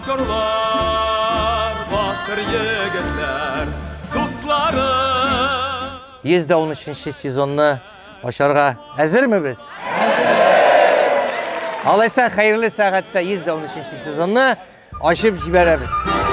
Волонтерлар, батыр егетләр, дусларым. 113 сезонны ачарга әзерме без? Алайса, хәерле сәгатьтә 113 сезонны ачып җибәрәбез.